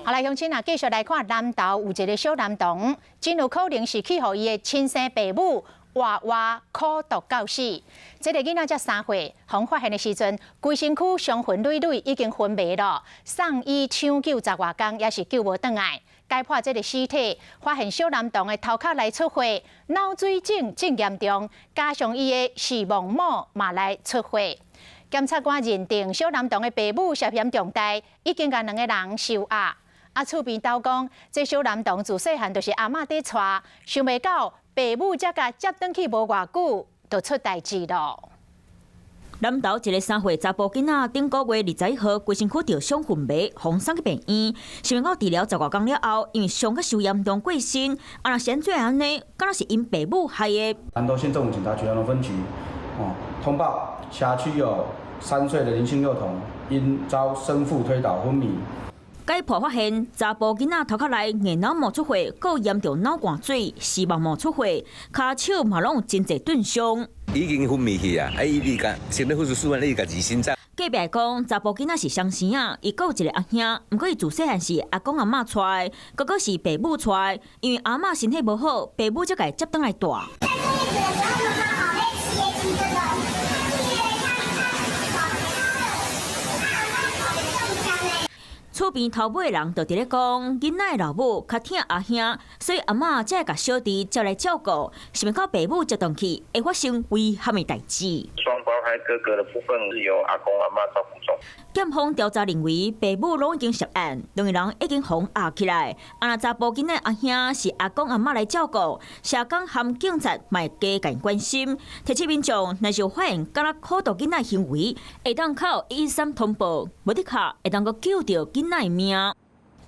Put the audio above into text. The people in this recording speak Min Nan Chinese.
好來，鄉親啊，繼續來看南投有一個小男童，真有可能是去予伊的親生爸母活活苦毒到死。這個囡仔才3歲，予發現的時陣，規身軀傷痕累累，已經昏迷了，送醫搶救十外工也是救無轉來。解剖這個屍體，發現小男童的頭殼內出血，腦水腫真嚴重，加上伊的視網膜嘛來出血。檢察官認定小男童的爸母涉嫌重大，已經共兩个人收押。啊，厝邊兜講，這小男童自細漢就是阿嬤佇帶，想袂到爸母才共接轉去無偌久，就出代誌囉。南投一个3歲查埔囡仔，頂個月21號，規身軀著傷昏迷，予送去病院。想袂到治療十外工了後，因為傷較傷嚴重過身，啊若是按怎按呢？敢若是𪜶爸母害的。南投縣政府警察局南投分局，哦，通報轄區有3歲的林姓幼童因遭生父推倒昏迷。解剖發現，查埔囡仔頭殼內硬腦膜出血，閣嚴重腦灌水，視網膜出血，跤手嘛攏有真濟鈍傷。已經昏迷去啊！啊，伊伊共心肺復甦術，伊共自心臟。隔壁講，查埔囡仔是雙生仔，伊閣有一個阿兄，毋過伊自細漢是阿公阿嬤帶，哥哥是爸母帶，因為阿嬤身體無好，爸母才共接轉來帶。厝邊頭尾的人就佇咧講，囡仔的老母較疼阿兄，所以阿嬤才會共小弟接來照顧。想袂到爸母接轉去，會發生危險的代誌。雙胞胎哥哥的部分是由阿公阿嬤照顧中。檢方調查認為，爸母攏已經涉案，兩個人已經予押起來。啊，若查埔囡仔阿兄是阿公阿嬤來照顧，社工和警察嘛會加強關心。提醒民眾，若是有發現敢若苦毒囡仔行為，會當敲113通報，無的卡會當閣救著囡仔的命。